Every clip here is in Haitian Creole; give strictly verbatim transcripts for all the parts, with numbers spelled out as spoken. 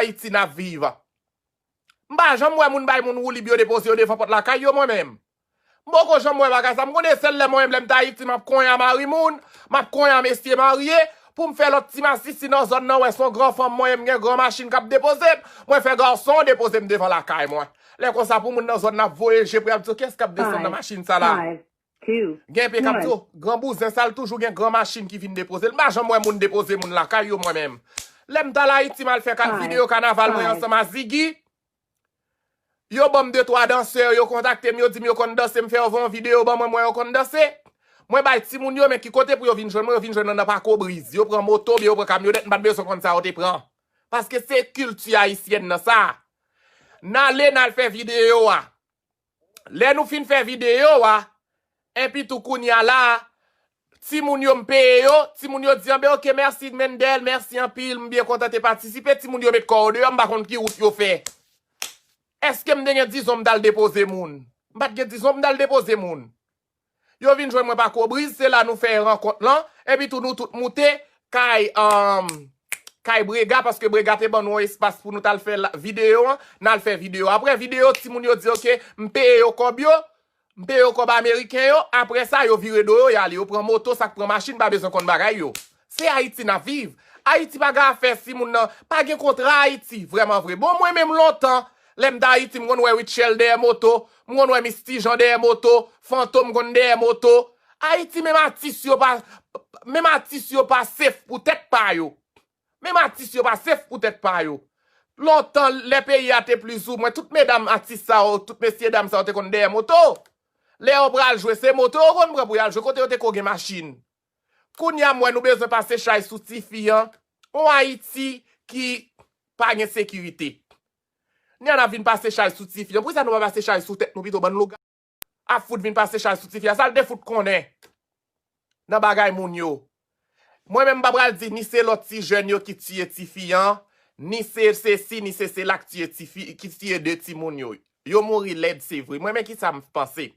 Ayiti n ap viv. M pa janm wè moun bay moun woulib yo depoze yo devan pòt lakay yo, mwen menm. M poko janm wè bagay sa. M konnen sèl lè mwen menm lè m t Ayiti, m ap konyen a mari moun, m ap konyen a mesye marye, pou m fè lòt ti masisi nan zòn nan wè se yon gran fanm mwen ye, m gen gran machin k ap depoze m. Mwen fè gason depoze m devan lakay mwen. Lè konsa pou moun nan zòn nan ap voye je pou y ap di, "Kiyès k ap desann nan machin sa la?" Gen enpe k ap di, "Oh, gran bouzen sa, l toujou gen gran machin ki vin depoze l." M pa janm wè moun depoze moun lakay yo, mwen menm. Lè m t al Ayiti, m al fè ka-, videyo kanaval mwen ansanm a Ziggy. Yo ban m de twa dansè, yo kontakte m, yo di m yo konn danse, m fè yo voye yon videyo ban mwen, m wè yo konn danse. Mwen bay timoun yo, men ki kote pou yo vin jwenn mwen, yo vin jwenn mwen nan Pako Briz. Yo pran moto, oubyen yo pran kamyonèt, m pa t bezwen konn sa yo te pran. Paske se kilti ayisyèn nan sa. N ale, n al fè videyo a. Lè nou fin fè videyo a, enpi tou kounye a la, timoun yo m peye yo, timoun yo di, "Anben, oke, mèsi Mendel, mèsi anpil, m byen kontan te patisipe." Timoun yo met kò yo deyò, m pa konn ki wout yo fè. Èske m te gen dizon m t al depoze moun? M pa t gen dizon m t al depoze moun. Yo vin jwenn mwen Pako Briz, se la nou fè rankont lan, epi tou nou tout moute kay, um, kay Brega, paske Brega te ban nou yon espas pou nou t al fè la, videyo an, n al fè videyo. Apre videyo, timoun yo di, "Oke, m peye yo kòb yo, m peye yo kòb ameriken yo." Apre sa, yo vire do yo, y ale, yo pran moto, sa k pran machin, pa bezwen konn bagay yo. Se Ayiti n ap viv. Ayiti pa gen afè si moun nan, pa gen kontra Ayiti, vrèman vre. Bon, mwen menm lontan, lè m t Ayiti, m konn wè Rutshelle dèyè moto, m konn wè Misty Jean dèyè moto, Fantom konn dèyè moto. Ayiti, menm atis yo pa, menm atis yo pa safe pou tèt pa yo. Menm atis yo pa safe pou tèt pa yo. Lontan, lè peyi a te plizoumwen, tout medam atis sa yo, tout mesye dam sa yo te konn dèyè moto. Lè yo pral jwe, se moto yo konn pran pou y al jwe, kote yo te ko gen machin. Kounye a, m wè nou bezwen pase chay sou tifi an. On Ayiti ki pa gen sekirite. Ni an ap vin pase chay sou tifi an. Poukisa nou pa pase chay sou tèt nou pito, bann louga? Ap fout vin pase chay sou tifi a. Sa l te fout konnen nan bagay moun yo? Mwen menm, m pa pral di ni se lòt ti jèn yo ki tiye tifi an, ni se sesi, ni se sela k tiye tifi, ki tiye de timoun yo. Yo mouri lèd, se vre. Mwen, men kisa m panse.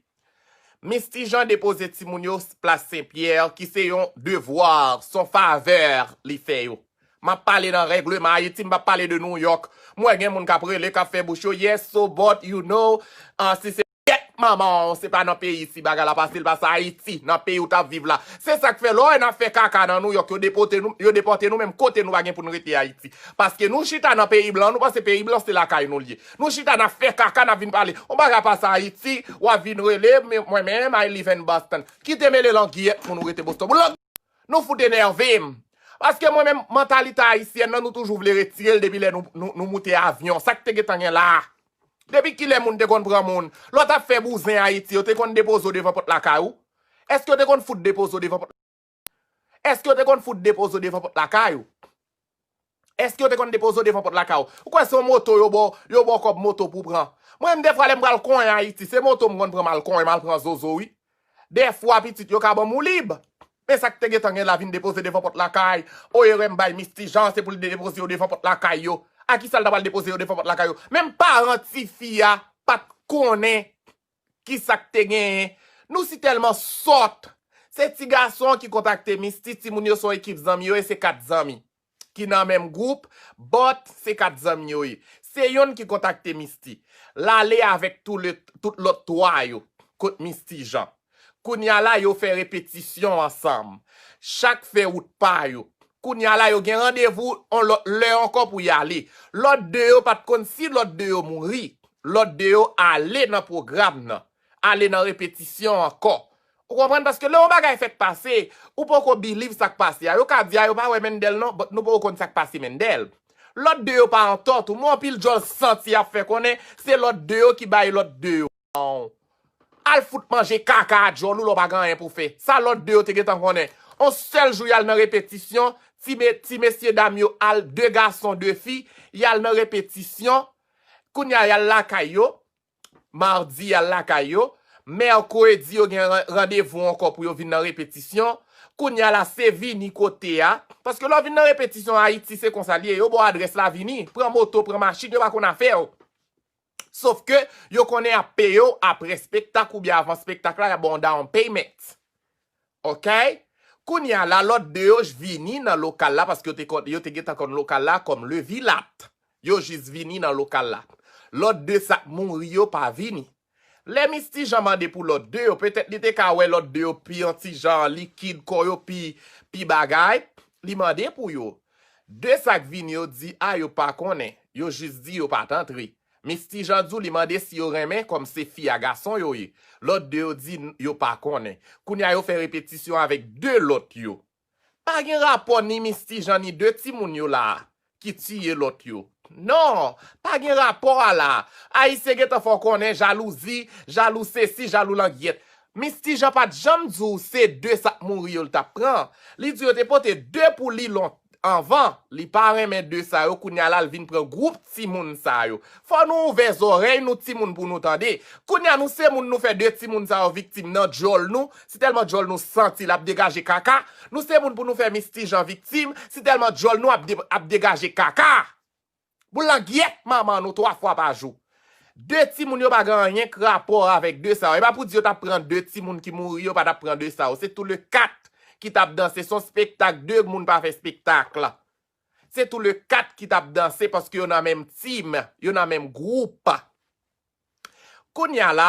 Misty Jean depoze timoun yo plas Senpyè, ki se yon devwa, se yon favè li fè yo. M ap pale nan règleman Ayiti, m p ap pale de Nouyòk. M wè gen moun k ap rele, k ap fè bouch yo, "Yes, so, but, you know, ah, si se gyèt manman w, se pa nan peyi si bagay la pase, l pase Ayiti, nan peyi w t ap viv la." Se sa k fè, lè w wè n ap fè kaka nan Nouyòk, yo depote nou, yo depòte nou, menm kote nou pa gen pou n rete Ayiti. Paske nou chita nan peyi blan, nou panse peyi blan se lakay nou l ye. Nou chita, n ap fè kaka, n ap vin pale. On bagay pase Ayiti, w ap vin rele, men, mwen menm, I live in Boston. Kite mele langyèt moun ou rete Boston. Lang-, nou fout enève m. Paske mwen menm, mantalite ayisyèn nan, nou toujou vle retire l depi lè nou, nou, nou moute avyon. Sa k te gentan gen la? Depi kilè moun te konn pran moun? Lè w t ap fè bouzen Ayiti, yo te konn depoze w devan pòt lakay ou? Èske yo te konn fout depoze w devan pòt Èske yo te konn fout depoze w devan pòt lakay ou? Èske yo te konn depoze w devan pòt lakay ou? Ou kwè se yon moto yo ba w, yo ba w kòb moto pou w pran? Mwen menm, defwa, lè m pral konyen Ayiti, se moto m konn pran m al konyen, m al pran zozo, wi. Defwa, pitit, yo ka ban m woulib. Men sa k te gentan gen la vin depoze devan pòt lakay. O, erè m bay Misty Jean, se pou l depoze yo devan pòt lakay yo. A kisa l ta pral depoze yo devan pòt lakay yo? Menm paran tifi a pa t konnen kisa k te genyen. Nou si tèlman sòt. Se ti gason an ki kontakte Misty, timoun yo se yon ekip zanmi yo ye, se kat zanmi ki nan menm gwoup, but se kat zanmi yo ye. Se yonn ki kontakte Misty. L ale avèk tou le, tout lòt twa yo, kot Misty Jean. Kounye a la, yo fè repetisyon ansanm. Chak fè wout pa yo. Kounye a la, yo gen randevou on lòt lè ankò pou y ale. Lòt de yo pa t konn si lòt de yo mouri. Lòt de yo ale nan pwogram nan. Ale nan repetisyon ankò. Ou konprann? Paske lè yon bagay fèk pase, ou poko believe sa k pase a. Yo ka di a yo pa wè Mendel non, but nou poko konn sa k pase Mendel. Lòt de yo pa antò tou. Mwen anpil djòl santi ap fè konnen se lòt de yo ki bay lòt de yo. Al fout manje kaka a djòl ou lè w pa gen anyen pou fè. Sa lòt de yo te gentan konnen. On sèl jou y al nan repetisyon, ti me-, ti mesye dam yo al, de gason, de fi, y al nan repetisyon. Kounye a y al lakay yo. Madi y al lakay yo. Mèkredi yo gen ran-, randevou ankò pou yo vin nan repetisyon. Kounye a la se vini kote a. Paske lè w vin nan repetisyon Ayiti se konsa l ye. Yo ba w adrès la vini. Pran moto, pran machin, yo pa konn afè w. Sof ke yo konnen y ap peye w apre spektak oubyen avan spektak la, y ap ba w yon down payment. Oke? Kounye a la, lòt de yo vini nan lokal la, paske yo te konn, yo te gentan konn lokal la kòm Le Vilat. Yo jis vini nan lokal la. Lòt de sa k mouri yo pa vini. Lè Misty Jean mande pou lòt de yo, petèt li te ka wè lòt de yo pi yon ti jan likid, kò yo pi, pi bagay, li mande pou yo. De sa k vini yo di a yo pa konnen, yo jis di yo pa t antre. Misty Jean di w li mande si yo renmen kòm se fi a gason yo ye. Lòt de yo di n- yo pa konnen. Kounye a yo fè repetisyon avèk de lòt yo. Pa gen rapò ni Misty Jean ni de timoun yo la a ki tiye lòt yo. Non, pa gen rapò a la a. Ayisyen gentan fè w konnen jalouzi, jalou sesi, jalou langyèt. Misty Jean pa t janm di w se de sa k mouri yo l t ap pran. Li di yo te pote de pou li lon anvan. Li pa renmen de sa yo, kounye a la l vin pran gwoup timoun sa yo. Fò nou ouvè zòrèy nou timoun pou nou tande. Kounye a nou se moun nou fè de timoun sa yo viktim nan djòl nou, si tèlman djòl nou santi l ap degaje kaka, nou se moun pou nou fè Misty Jean viktim, si tèlman djòl nou ap, de, ap degaje kaka. Boul langyèt manman nou twa fwa pa jou. De timoun yo pa gen anyen k rapò avèk de sa yo. E pa pou di yo t ap pran de timoun ki mouri, yo pa t ap pran de sa yo. Se tou le kat ki t ap danse. Se yon spektak, de moun pa fè spektak la. Se tou le kat ki t ap danse paske yo nan menm tim, yo nan menm gwoup. Kounye a la,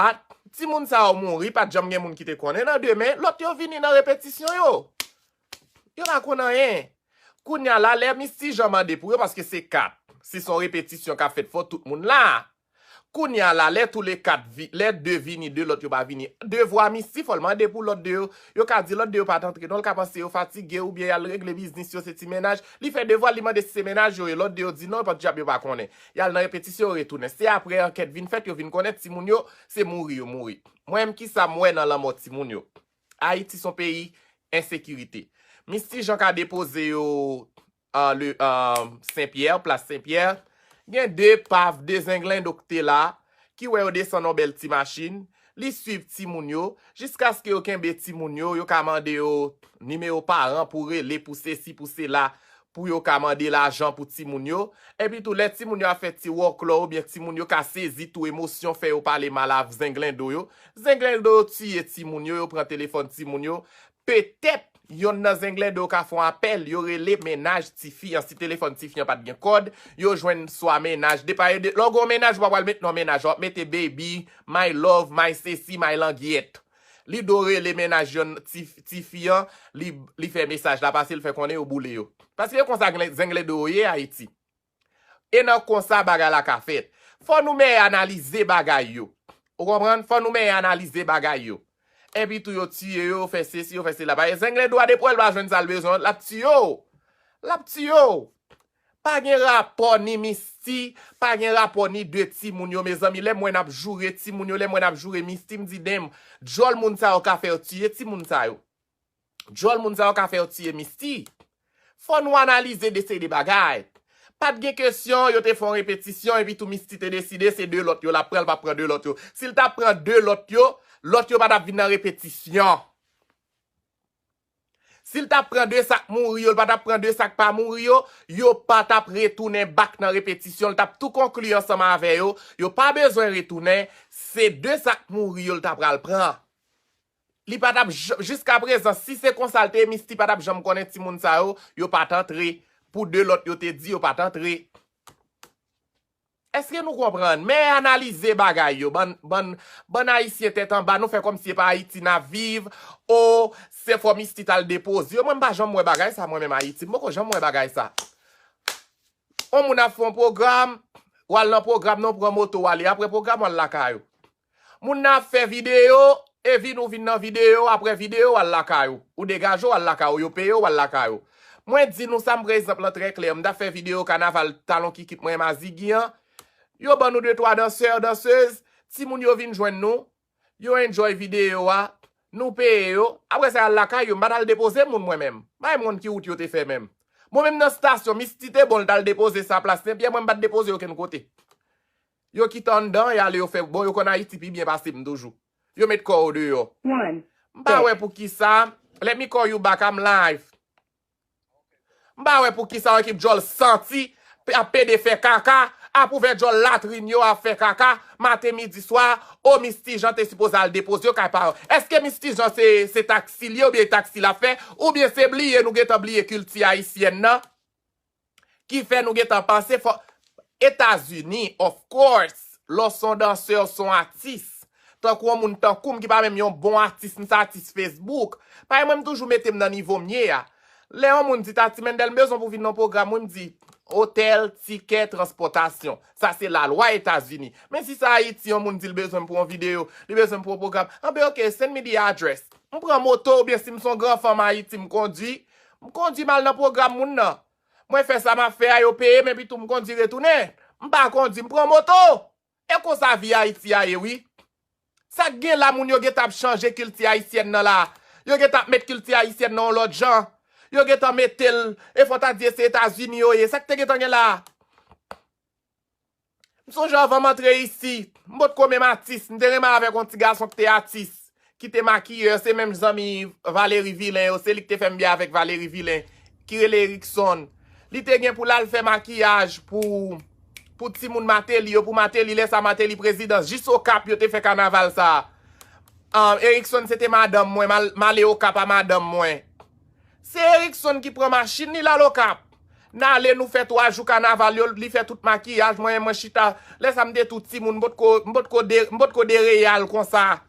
timoun sa yo mouri, pa t janm gen moun ki te konnen. Nan demen, lòt yo vini nan repetisyon yo. Yo pa konn anyen. Kounye a la, lè Misty Jean mande pou yo, paske se kat. Si se yon repetisyon k ap fèt, fò tout moun la. Kounye a la, lè tou le kat, vi, lè de vini, de lòt yo pa vini. Devwa Misty, fò l mande pou lòt de yo. Yo ka di lòt de yo pa t antre non, l ka panse yo fatige oubyen y al regle biznis yo, se ti mennaj. Li fè devwa l, li mande si se mennaj yo ye. Lòt de yo di non, yo pa t djab yo pa konnen. Y al nan repetisyon, yo retounen. Se apre ankèt vin fèt, yo vin konnen timoun yo, se mouri yo mouri. Mwen menm, kisa m wè nan lanmò timoun yo? Ayiti se yon peyi ensekirite. Misty Jean ka depoze yo, euh, le, euh, Senpyè, plas Senpyè. Gen de pav, de zenglendo k te la, ki wè yo desann yon bèl ti machin. Li swiv timoun yo, jiskaske yo kenbe timoun yo, yo ka mande yo nimewo paran pou rele, pou sesi, pou sela, pou yo ka mande lajan pou timoun yo. Epi tou, lè timoun yo ap fè ti wòklò oubyen timoun yo ka sezi tou, emosyon fè yo pale mal a zenglendo yo. Zenglendo yo tiye timoun yo, yo pran telefòn timoun yo. Petèt, yonn nan zenglendo yo ka fè yon apèl, yo rele mennaj tifi an. Si telefòn tifi an pa t gen kòd, yo jwenn swa mennaj. Depa yo de, lè w gen yon mennaj, ou pa pral met non mennaj, w ap mete baby, my love, my sesi, my langyèt. Li do rele mennaj yonn ti, tifi an, li, li fè mesaj la pase, li fè konnen yo boule yo. Paske e konsa zenglendo yo ye Ayiti. E nan konsa bagay la ka fèt. Fò nou mèye analize bagay yo. Ou konprann? Fò nou mèye analize bagay yo. Epi tou yo tiye yo, yo fè sesi, yo fè sela. Paske zenglendo a depi w wè l pa jwenn sa l bezwen an, l ap tiye w. L ap tiye w. Pa gen rapò ni Misty, pa gen rapò ni de timoun yo, mezanmi. Lè m wè n ap joure timoun yo, lè m wè n ap joure Misty, m di, denm, djòl moun sa yo ka fè yo tiye timoun sa yo. Djòl moun sa yo ka fè yo tiye Misty. Fò nou analize de seri de bagay. Pa t gen kesyon, yo te fè yon repetisyon, epi tou Misty te deside se de lòt yo l ap pran, l p ap pran de lòt yo. Si l t ap pran de lòt yo, lòt yo pa t ap vin nan repetisyon. Si l t ap pran de sa k mouri yo, l pa t ap pran de sa k pa mouri yo, yo pa t ap retounen back nan repetisyon, l t ap tou konkli ansanm avè yo, yo pa bezwen retounen, se de sa k mouri yo l ta pral pran. Li pa t ap j-, jiskaprezan, si se konsa l te ye, Misty pa t ap janm konnen timoun sa yo, yo pa t antre. Pou de lòt yo te di, yo pa t antre. Èske nou konprann? Men analize bagay yo, bann, bann, bann Ayisyen tèt anba, nou fè kòmsi e pa Ayiti n ap viv. O, se fò Misty t al depoze yo. Mwen, m pa janm wè bagay sa, mwen menm Ayiti. M poko janm wè bagay sa. On moun ap fè yon pwogram, w al nan pwogram nan, w pran moto w ale. Apre pwogram, w al lakay ou. Moun nan ap fè videyo, e vin ou vin nan videyo, apre videyo, w al lakay ou. Ou degaje w, w al lakay ou, yo peye w, w al lakay ou. Mwen di nou sa, m pran egzanp lan trè klè. M t ap fè videyo kanaval Talon Kikit mwen, Mazigi an. Yo ban nou de twa dansè, dansez, timoun yo vin jwenn nou. Yo enjoy videyo a, nou peye yo. Apre sa, y al lakay yo, m pa t al depoze moun mwen menm. M pa menm konn ki wout yo te fè menm. Bon, menm nan stasyon, Misty te bon, l t al depoze sa plas Senpyè, mwen m pa t depoze okenn kote. Yo kite anndan, y ale yo fè, bon, yo konn Ayiti pi byen pase m toujou. Yo met kò yo deyò. M pa wè poukisa, let me call you back, I'm live. M pa wè poukisa yon ekip djòl santi ap pede fè kaka, ap ouvè djòl latrin yo ap fè kaka, maten, midi, swa. O, Misty Jean te sipoze al depoze yo kay paran. Èske Misty Jean se, se taksi l ye oubyen e taksi l ap fè? Oubyen se bliye nou gentan bliye kilti ayisyèn nan? Ki fè nou gentan panse fò, Etazini, of course, lè w se yon dansè, w se yon atis. Tankou yon moun tankou m ki pa menm yon bon atis, m se atis Facebook. Paske mwen, m toujou mete m nan nivo m ye a. Lè yon moun di, Tati Mendel, m bezwen pou vin nan pwogram, wi, m di, otèl, tikè, transpòtasyon. Sa se lalwa Etazini. Men si se Ayiti, yon moun di l bezwen m pou yon videyo, li bezwen m pou yon pwogram, anben, ok, send me the address. M pran moto, oubyen si m se yon gran fanm Ayiti, m kondwi, m kondwi m al nan pwogram moun nan. Mwen fè sa m ap fè a, yo peye m, epi tou m kondwi retounen. M pa kondwi, m pran moto. E konsa vi Ayiti a ye, wi. Sa k gen la, moun yo gentan ap chanje kilti ayisyèn nan la. Yo gentan ap met kilti ayisyèn nan yon lòt jan. Yo gentan mete l, e fò w ta di e se Etazini yo ye. Sa k te gentan gen la? M sonje anvan m antre isit, m potko menm atis, m te renmen avèk yon ti gason ki te atis, ki te makiyè, se menm zanmi Valery Villain yo, se li ki te fè m byen avèk Valery Villain, ki rele Erickson. Li te gen pou l al fè makiyaj pou, pou timoun Martelly yo, pou Martelly, lè sa Martelly prezidan, jis Okap yo te fè kanaval sa a. Um, Erickson se te madanm mwen, m al, m ale Okap a madanm mwen. Se Erickson ki pran machin li l al Okap. N ale, nou fè twa jou kanaval yo, li fè tout makiyaj mwen, mwen chita. Lè sa m te tou timoun, m potko, m potko de, m potko dereye al konsa.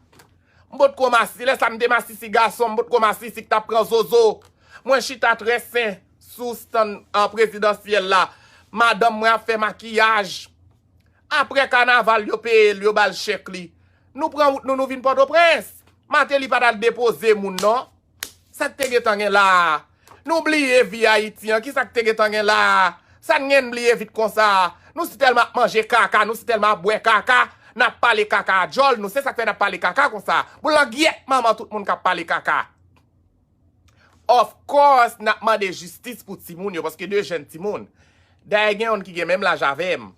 M potko masi, lè sa m te masisi gason, m potko masisi k t ap pran zozo. Mwen chita trè sen sou stand an prezidansyèl la. Madanm mwen ap fè makiyaj. Apre kanaval, yo peye l, yo ba l chèk li. Nou pran wout nou, nou vin Pòtoprens. Martelly pa t al depoze moun, non. Sa k te gentan gen la a? Nou bliye vi Ayiti an, ki sa k te gentan gen la a? Sa n gen n bliye vit konsa a? Nou si tèlman ap manje kaka, nou si tèlman ap bwè kaka, n ap pale kaka a djòl nou. Se sa k fè n ap pale kaka konsa. Boulangyèt manman tout moun k ap pale kaka. Of course, n ap mande jistis pou timoun yo, paske de jèn timoun. Dayè, gen youn ki gen menm laj avè m.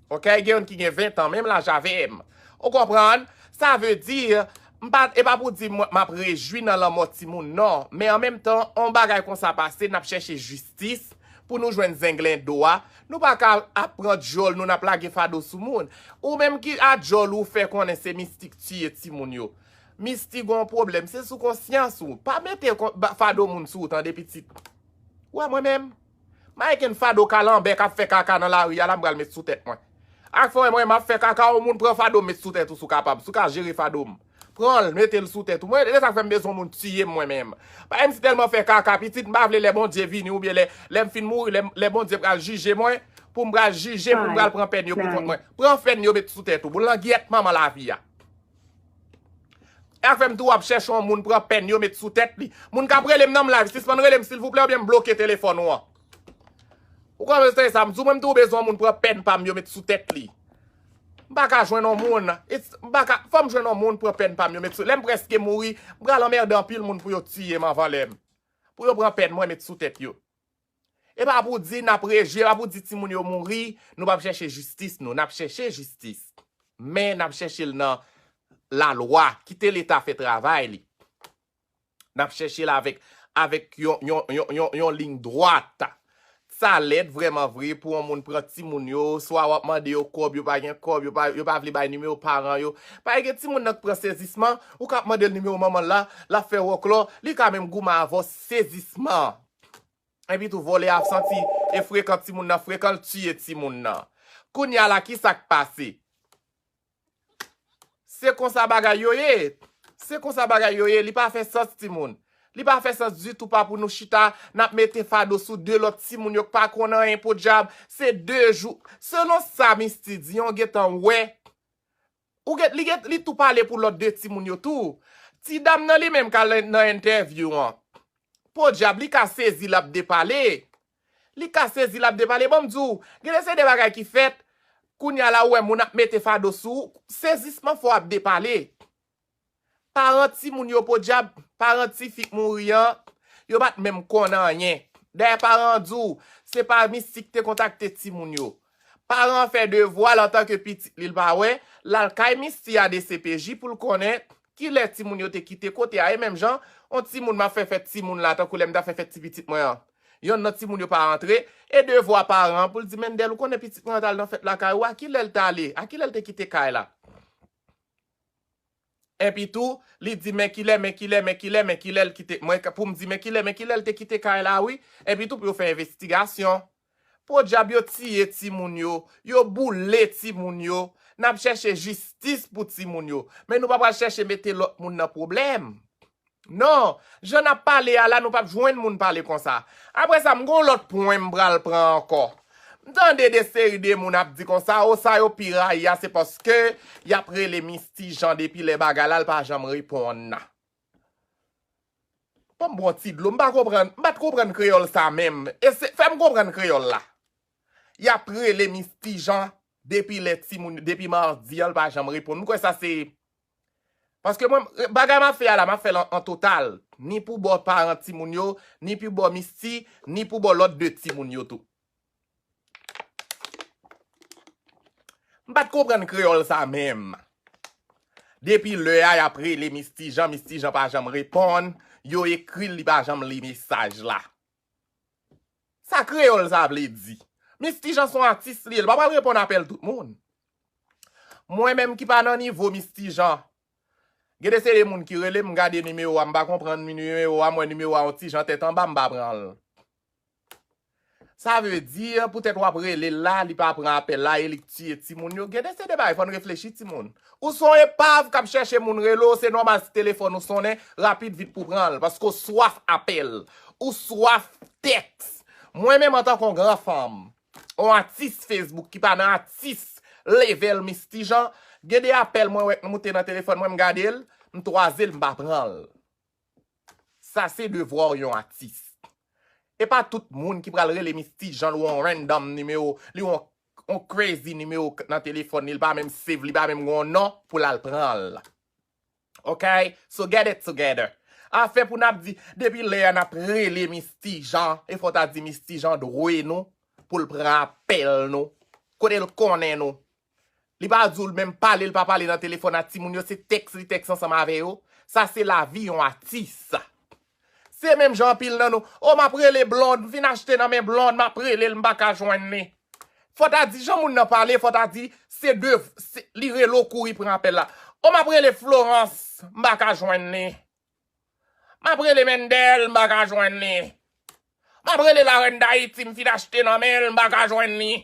Ok, gen youn ki gen ven tan, menm laj avè m. Ou konprann? Sa vle di, m pa, e pa pou di mwen, m ap rejwi nan lanmò timoun, non. Men an menm tan, yon bagay konsa pase, n ap chèche jistis pou nou jwenn zenglendo a. Nou pa ka ap pran djòl nou, n ap lage fado sou moun. Ou menm ki a djòl ou fè konnen se mistik tiye timoun yo. Mistik gon pwoblèm, se sou konsyans ou. Pa mete kon-, ba-, fado moun sou ou, tande pitit. Ou wè mwen menm? M a gen fado kalanbè k ap fè kaka nan lari a la, m pral met sou tèt mwen. Ak fè mwen, m ap fè kaka, yon moun pran fado m met sou tèt ou si w kapab, si w ka jere fado m. Pran l, mete l sou tèt ou. Mwen, e sa k fè m bezwen moun tiye m mwen menm. Paske m si tèlman fè kaka, pitit, m pa vle lè Bondye vini oubyen lè, lè m fin mouri, lè, lè Bondye pral jije mwen, pou m pral jije, pou m pral pran pèn yo pou kont mwen. Pran pèn yo met sou tèt ou. Boulangyèt manman lavi a. E sa k fè m tou ap chèche yon moun pran pèn yo met sou tèt li. Moun k ap rele m nan m live, sispann rele m silvouplè oubyen m bloke telefòn ou an. Ou konprann sa m di w, mwen m tou bezwen yon moun pran pèn pa m yo met sou tèt li. M pa ka jwenn yon moun, it's, m pa ka, fò m jwenn yon moun pran pèn pa m yo met sou, lè m prèske mouri, m pral anmède anpil moun pou yo tiye m anvan lè m. Pou yo pran pèn mwen met sou tèt yo. E pa pou di n ap rejwi, e pa pou di timoun yo mouri, nou p ap chèche jistis nou, n ap chèche jistis. Men n ap chèche l nan lalwa, kite Leta fè travay li. N ap chèche l avèk, avèk yon, yon, yon, yon, yon liy dwat. Sa lèd vrèman vre pou yon moun pran timoun yo, swa w ap mande yo kòb, yo pa gen kòb, yo pa, yo pa vle bay nimewo paran yo. Pa gen timoun nan k pran sezisman, ou ka ap mande l nimewo manman l la, l ap fè wòklò, li ka menm goumen avè w sezisman. Epi tou vòlè a santi e frekan timoun nan, frekan l tiye timoun nan. Kounye a la, ki sa k pase? Se konsa bagay yo ye. Se konsa bagay yo ye. Li pa fè sans, timoun. Li pa fè sans ditou pa pou nou chita, n ap mete fado sou de lòt timoun yo k pa konn anyen, podyab. Se de jou. Selon sa Misty di, yon gentan wè. Ou gen, li gen, li tou pale pou lòt de timoun yo tou. Ti dam nan li menm k al nan entèvyou an. Podyab, li ka sezi, l ap depale. Li ka sezi, l ap depale. Ban m di w, gen de se de bagay ki fèt, kounye a la ou wè moun ap mete fado sou ou, sezisman fè w ap depale. Paran timoun yo, podyab, paran tifi k mouri an, yo pa t menm konn anyen. Dayè, paran an di w, se pa Misty k te kontakte timoun yo. Paran an fè devwa l antanke pitit li, l pa wè, l al kay Misty a D C P J pou l konnen kilè timoun yo te kite kote a. E menm jan, yon timoun m ap fè fèt timoun la, tankou lè m t ap fè fèt ti pitit mwen an. Yonn nan timoun yo pa rantre, e devwa paran an pou l di, Mendel, ou konnen pitit mwen an t al nan fèt lakay ou, a kilè l t ale? A kilè l te kite kay la? Epi tou, li di, men kilè, men kilè, men kilè, men kilè l kite, mwen, pou m di, men kilè, men kilè l te kite kay la, wi. Epi tou, pou yo fè envestigasyon. Podyab, yo tiye timoun yo, yo boule timoun yo. N ap chèche jistis pou timoun yo. Men nou pa pral chèche mete lòt moun nan pwoblèm. Non, jan n ap pale a la, nou p ap jwenn moun pale konsa. Apre sa, m gon lòt pwen m pral pran ankò. M tande de seri de moun ap di konsa, o sa yo pi rayi a, se paske y ap rele Misty Jean depi lè bagay la, l pa janm reponn. Ban m bwè yon ti dlo, m pa konprann, m pa t konprann kreyòl sa menm. E se, fè m konprann kreyòl la. Y ap rele Misty Jean depi lè timoun, depi madi an, l pa janm reponn. M kwè sa se, paske mwen, bagay m ap fè a la, m ap fè l an, an total. Ni pou bò paran timoun yo, ni pou bò Misty, ni pou bò lòt de timoun yo tou. M pa t konprann kreyòl sa menm. Depi lè a, y ap rele Misty Jean, Misty Jean pa janm reponn. Yo ekri l, li pa janm li mesaj la. Sa kreyòl sa vle di? Misty Jean se yon atis li ye, li pa pral reponn apèl tout moun. Mwen menm ki pa nan nivo Misty Jean, gen de seri de moun ki rele m, m gade nimewo a, m pa konprann nimewo a, m wè nimewo a yon ti jan tèt anba, m pa pran l. Sa vle di, poutèt w ap rele l la, li pa pran apèl la e li tiye timoun yo. Gen de seri de bagay, fò n reflechi, timoun. Ou se yon epav k ap chèche moun rele w, se nòmal si telefòn ou sonnen, rapid vit pou pran l, paske w swaf apèl, ou swaf tèks. Mwen menm, antanke yon gran fanm, yon atis Facebook ki pa nan atis level Misty Jean, gen de apèl mwen wè k moute nan telefòn mwen, m gade l, m twaze l, m pa pran l. Sa se devwa w yon atis. E pa tout moun ki pral rele Misty Jean, li yon random nimewo, li yon, yon crazy nimewo k-, nan telefòn li, li pa menm save, li pa menm gen yon non pou l al pran l. Ok? So get it together. Afè pou n ap di, depi lè a n ap rele Misty Jean, e fò w ta di Misty Jean dwe nou pou l pran apèl nou. Kote l konnen nou? Li pa di w l menm pale, l pa pale nan telefòn a timoun yo, se tèks li tèks ansanm avè yo. Sa se lavi yon atis. Se menm jan anpil nan nou, o, m ap rele Blonde, m fin achte nan men Blonde, m ap rele l, m pa ka jwenn li. Fò ta di jan moun nan pale, fò ta di se de, se, li rele w kouri pran apèl la. O, m ap rele Florence, m pa ka jwenn li. M ap rele Mendel, m pa ka jwenn li. M ap rele Larèn Dayiti, m fin achte nan men l, m pa ka jwenn li.